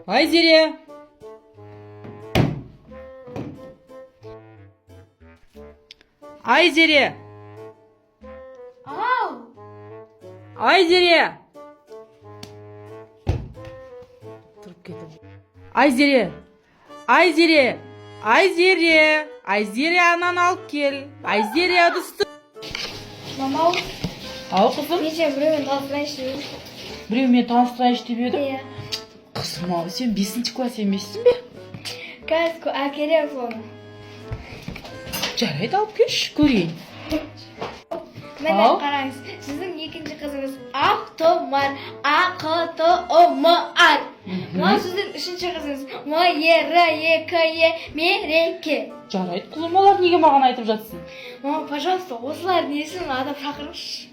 Айзере! Айзере! Ау! Айзере! Тұрып кетіп. Айзере! Айзере! Айзере! Айзере, ананы алып кел. Айзере, ыдысты. Мама, Ау, қызым. мен сені біреумен таныстырайыншы деп едім. Біреумен таныстырайыншы деп едім. Иә. Қызым ау, сен бесінші класс емессің бе? Қазір әкелемін соны. Жарайды, алып келші, көрейін. Міне, Ау. қараңыз, сіздің екінші қызыңыз Ақтомар, А Қ Т О М Ар. Мынау сіздің үшінші қызыңыз М Е Р Е К Е, Мереке. Жарайды, қызым, олар неге маған айтып жатсың? Мама, пожалуйста, осылардың есімін атап шақырыңызшы.